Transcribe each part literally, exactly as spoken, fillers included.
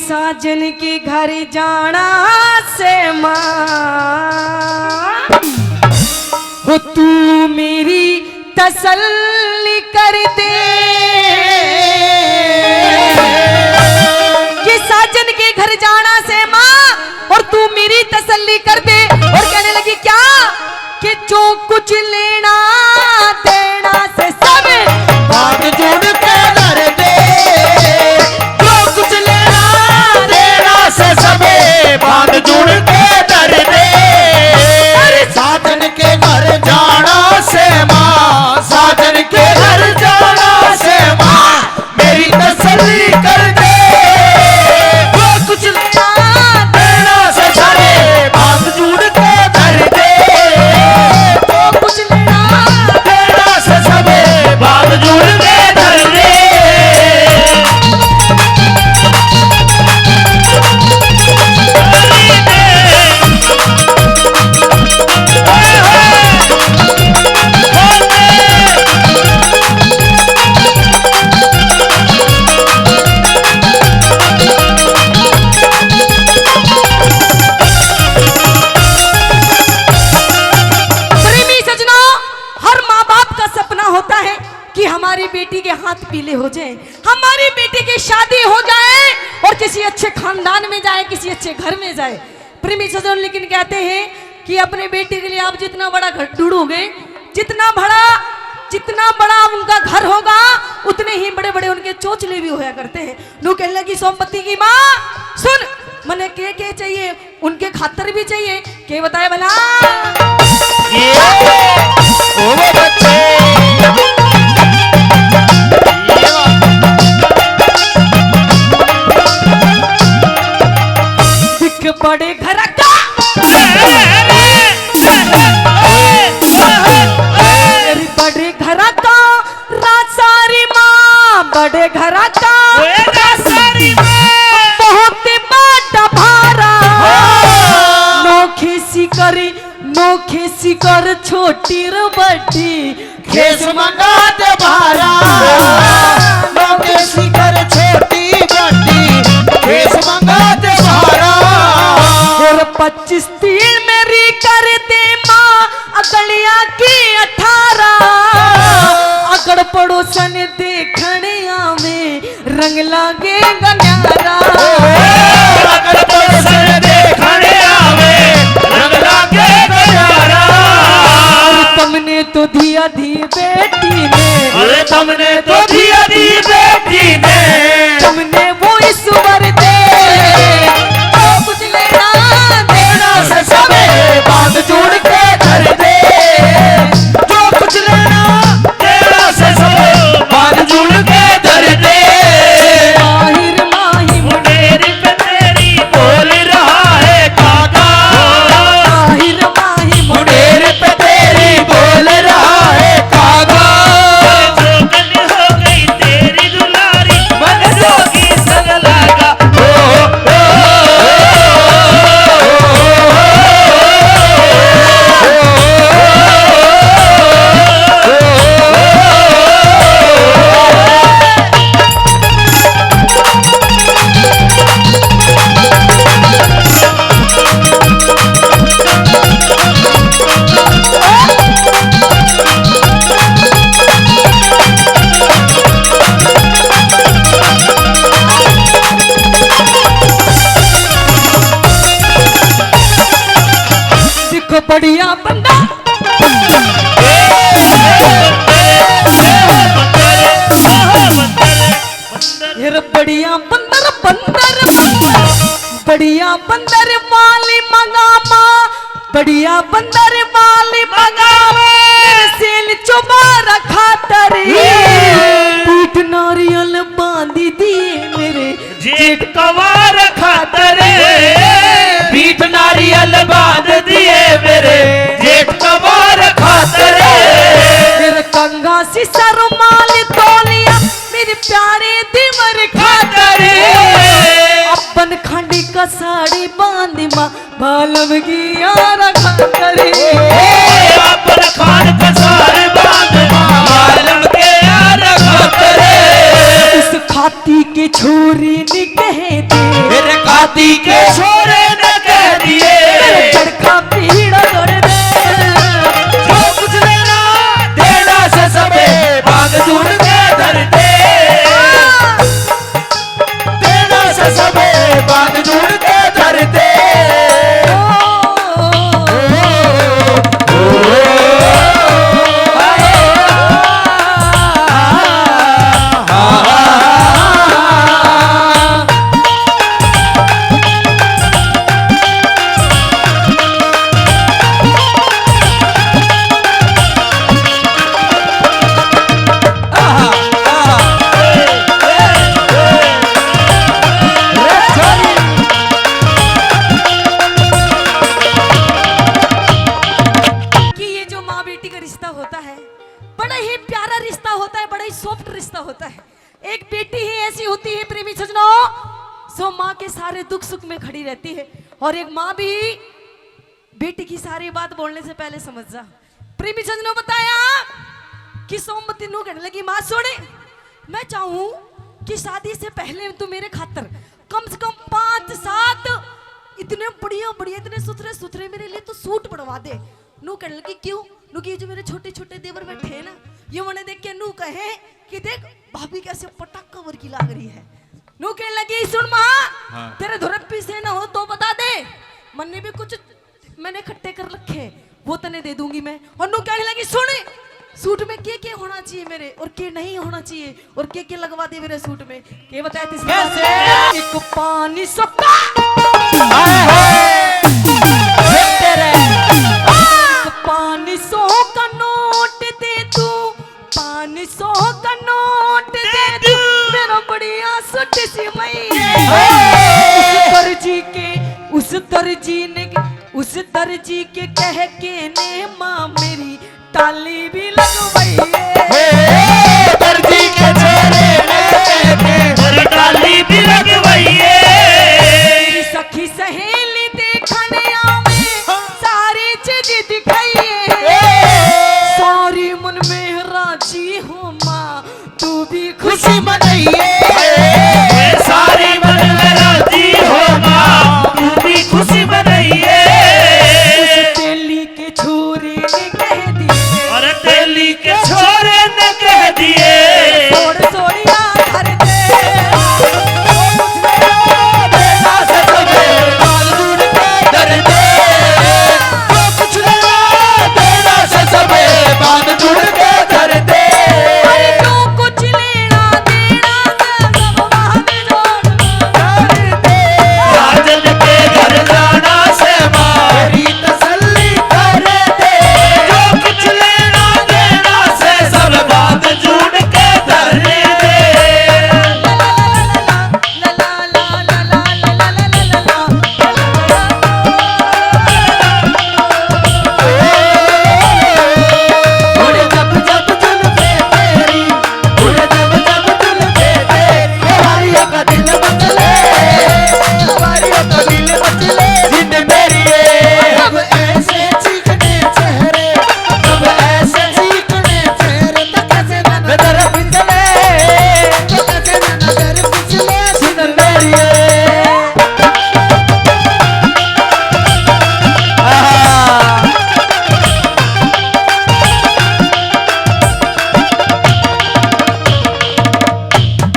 साजन के घर जाना से माँ, हो तू मेरी तसल्ली कर दे। कि साजन के घर जाना से माँ, और तू मेरी तसल्ली कर दे। और कहने लगी क्या, कि जो कुछ लेना देना से सब बांध जोड़ के धर दे। जो कुछ लेना देना से सब बांध जोड़ के धर दे। अरे साजन के घर जाना से माँ, साजन के घर जाना से माँ, मेरी तसल्ली कर दे। वो कुछ लेना देना से सारे बांध जोड़ के धर दे। वो कुछ लेना देना से सबे बांध जोड़ के धर दे। प्रेमी सजनों, हर माँ बाप का सपना होता है कि हमारी बेटी के हाथ पीले हो जाएं, हमारी बेटी की शादी हो जाए और किसी अच्छे खानदान में जाए, किसी अच्छे घर में जाए। प्रेमी सजनों, लेकिन कहते हैं कि अपने बेटे के लिए आप जितना बड़ा घर ढूंढोगे, जितना बड़ा, जितना बड़ा उनका घर होगा, उतने ही बड़े बड़े उनके चोचले भी होया करते हैं। नू कहने लगी सोमपति की माँ, सुन, मने के के चाहिए, उनके खातर भी चाहिए। के बताए भला? ये, ओ वो बच्चे। ये बात। दिख बड़े घर का। अरे बड़े घर का रासा री माँ, बड़े घर का ओए रासा री माँ। बहुत बड़ा भारा। हाँ। नौ खेसी कर, नौ खेसी कर छोटी रे बड़ी। खेस मंगा दे भारा, नौ खेसी कर छोटी बड़ी, खेस मंगा दे भारा। और पच्चीस तीन मेरी कर दे माँ, अगलिया की अठारह। अगड़ पड़ोसन देखण आवे, रंग लागे गन्यारा। अगड़ पड़ोसन देखण आवे, रंग लागे गन्यारा। तमने तो दिया दी बेटी ने, अरे तमने तो दिया दी बेटी ने, तमने वो ईश्वर दे। जो कुछ लेना देना से सबे बांध जोड़ के धर दे। जो कुछ लेना देना से सबे बांध जोड़ के धर दे। माहिर माही मुंडेर पे तेरी बोल रहा है कागा। माहिर माही मुंडेर पे तेरी बोल रहा है कागा। जोगन हो गई तेरी दुलारी, मन जोगी संग लागा। ओ, ओ, ओ, देखो बढ़िया बंदा। यार बढ़िया बंदर, बंदर, बंदर, बढ़िया बंदर माली मंगामा, बढ़िया बंदर माली मंगामा, मेरे सेल चोबारा खातर। पीठ नारियल बांधी दी मेरे जेठ कवार खातर। पीठ नारियल बांध दिए मेरे जेठ कवार खातर। मेरे कंगा सी सरुमाल तौलिया मेरे प्यारे दिवर खातर। अपन खंड का साड़ी बांधी माँ बालम की यार खातर। अपन खान का साड़ी बांधी माँ बालम के यार खातर। उस खाती के छोरी नी कहे दे। सबे बांध जोड़ के धर दे। कि ये जो माँ बेटी का रिश्ता होता है, बड़ा ही प्यारा रिश्ता होता है, बड़ा ही सॉफ्ट रिश्ता होता है। एक बेटी ही ऐसी होती है प्रेमी सजनों, जो माँ के सारे दुख सुख में खड़ी रहती है, और एक माँ भी बेटी की सारी बात बोलने से पहले समझ जा। प्रेमी सजनों बताया कि सोमवती नू कहने लगी, माँ सुने, मैं चाहूँ कि शादी से पहले तू मेरे खातर कम से कम पाँच सात इतने बढ़िया बढ़िया, इतने सुथरे सुथरे मेरे लिए तू सूट बनवा दे। नू कहने लगी, क्यों? नू की, जो मेरे छोटे छोटे देवर बैठे हैं ना, ये उन्हें देख के नू कहे कि देख, भाभी कैसे पटाखा वर्गी लाग रही है। नू कहने लगी, सुन माँ, हाँ। तेरे धोरे पीसे ना हो तो बता दे, मन्ने भी कुछ मैंने इकट्ठे कर रखे, वो तने दे दूंगी मैं। और नू कहने लगी, सुन, सूट में के के होना चाहिए मेरे, और के नहीं होना चाहिए, और के के लगवा दे मेरे सूट में। के बताए थे? कैसे? एक पानी सौ का। हाय, हाय। तेरे एक पानी सौ का नोट दे तू, पानी सौ का नोट दे तू, मेरा बढ़िया सूट सिवाई। उस दर्जी के, उस दर्जी ने, उस दर्जी के कह के ने माँ मेरी टाली भी लगवाई है। हे, दर्जी के छोरे ने कह के मेरी टाली भी लगवाई है। मेरी सखी सहेली देखने आवे, सारी चीज दिखाई है। सारी मन में राजी हो माँ, तू भी खुशी मनाइए। ए, सारी मन में राजी हो माँ, तू भी खुशी मनाइए। उस तेली के छोरे ने कह दिए। अरे तेली के छोरे ने कह दिए। छोड़ सोड़िया घर दे। देना से सबे बाल दूर के घर दे। कुछ लेना देना से सबे बांध जुड़ के धर दे। अरे जो कुछ लेना देना से सब बांध जोड़ के धर दे। राजन के घर जाना से मारी तसल्ली कर दे। जो कुछ लेना देना से सब बांध जुड़ के धर दे।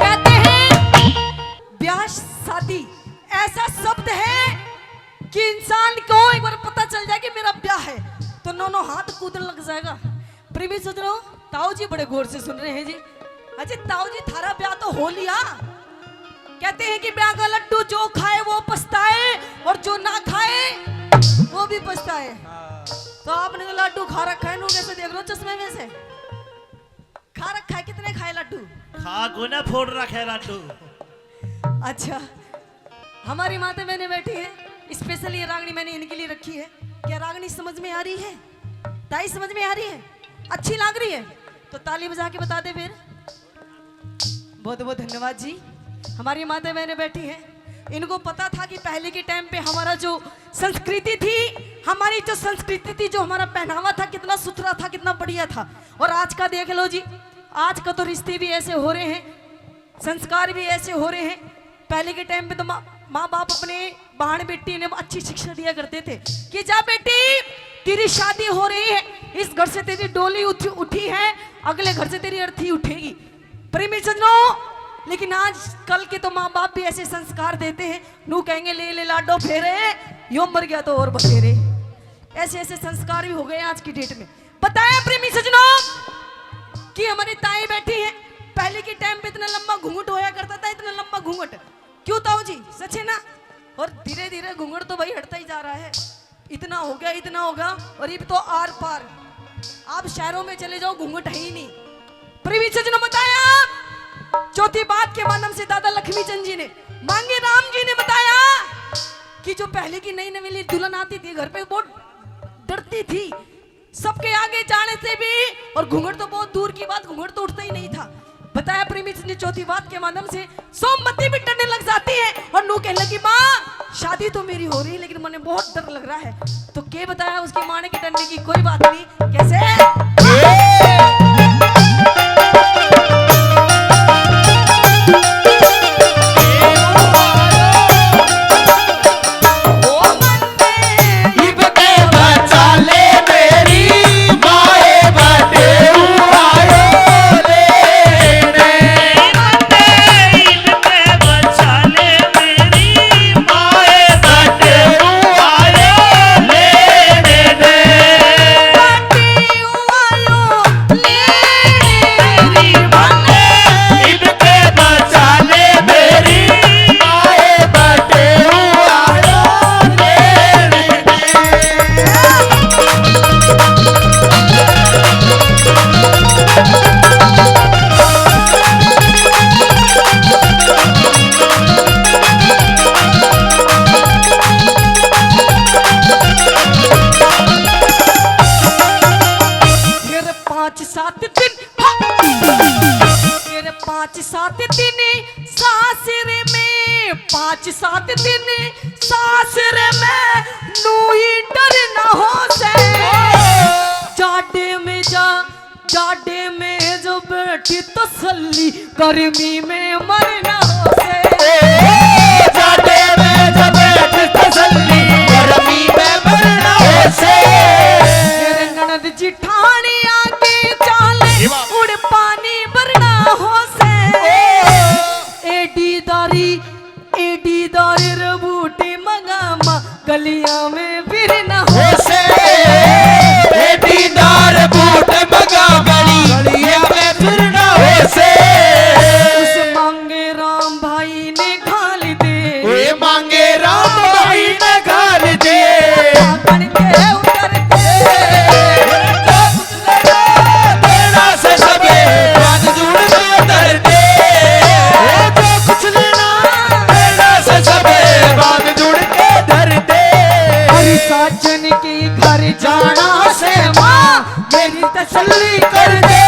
कहते हैं, ब्याह शादी ऐसा शब्द है कि इंसान को एक बार पता चल जाए कि मेरा ब्याह है, तो नौ नौ हाथ कूदने लग जाएगा। प्रेमी सजनों, ताऊ जी बड़े गौर से सुन रहे हैं जी। अजय ताऊ जी, थारा ब्याह तो हो लिया। कहते हैं कि ब्याह का लड्डू जो खाए वो पछताए, और जो ना खाए वो भी पछताए। तो आपने तो लड्डू खा रखा है, नू कैसे देख लो चश्मे में से। खा रखा है, कितने खाए लड्डू? खा को ना फोड़ रखा है लड्डू। अच्छा, हमारी माता बहनें बैठी हैं, स्पेशल ये रागनी मैंने इनके लिए रखी है। क्या रागनी समझ में आ रही है? ताई समझ में आ रही है? अच्छी लग रही है? तो ताली बजा के बता दे फिर। बहुत बहुत धन्यवाद जी। हमारी माता बहनें बैठी हैं, इनको पता था कि पहले के टाइम पे हमारा जो संस्कृति थी, हमारी जो संस्कृति थी, जो हमारा पहनावा था, कितना सुथरा था, कितना बढ़िया था। और आज का देख लो जी, आज का तो रिश्ते भी ऐसे हो रहे हैं, संस्कार भी ऐसे हो रहे हैं। पहले के टाइम पे तो माँ, माँ बाप अपने बहन बेटी ने अच्छी शिक्षा दिया करते थे कि जा बेटी, तेरी शादी हो रही है, इस घर से तेरी डोली उठ, उठी है, अगले घर से तेरी अर्थी उठेगी। प्रेमी सजनों, लेकिन आज कल के तो माँ बाप भी ऐसे संस्कार देते हैं, नू कहेंगे, "ले ले लाडो फेरे, यो मर गया तो और बतेरे।" ऐसे ऐसे संस्कार भी हो गए आज की डेट में। बताया प्रेमी सजनों कि हमारी ताई बैठी है, पहले के टाइम पे इतना लंबा घूंघट होया करता था, इतना लंबा घूंघट। क्यों ताऊ जी, सच है ना? और धीरे धीरे घूंघट तो भाई हटता ही जा रहा है। इतना हो गया, इतना हो गया, और इब तो आर पार। आप शहरों में चले जाओ, घूंघट है ही नहीं। प्रेमी सज्जनों बताया, चौथी बात के माध्यम से दादा लक्ष्मी चंद जी ने, मांगे राम जी ने बताया कि जो पहले की नई नवेली दुल्हन आती थी घर पे, वो डरती थी, सबके आगे जाने से भी, और घूंघट तो बहुत दूर की बात, घूंघट तो उठता ही नहीं था। बताया प्रेमी जी ने चौथी बात के माध्यम से, सोमवती भी डरने लग जाती है और नू कहने लगी, "माँ, शादी तो मेरी हो रही है, लेकिन मने बहुत डर लग रहा है।" तो के बताया उसकी माँ ने कि डरने की कोई बात नहीं। कैसे? फिर पाँच सात दिन, हाँ। फिर पाँच सात दिन सासरे में, पाँच सात दिन सासरे में, नू ही डर ना हो से। जाडे में जा, जाडे में जो बैठी तसल्ली, गर्मी में मरना हो से। जाडे में जो बैठी तसल्ली, गर्मी में मरना हो से। तेरे ननद जिठानी आगे चाले, ये बात। उड़ पानी भरना हो से। एडी दारी, एडी दारी रे बूटी मंगामा, गलियां में फिरना हो से। एडी दार बूट मंगा, गलियां में फिरना हो से। उस मांगे राम भाई ने घाल दे। ए मांगे राम भाई ने घाल दे। बन के उतर के। तेरा से सबे बांध जुड़ के धर दे। ओ जो कुछ लेना, तेरा से सबे बांध जुड़ के धर दे। अरे साजन के घर जाना से माँ, मेरी तसल्ली कर दे।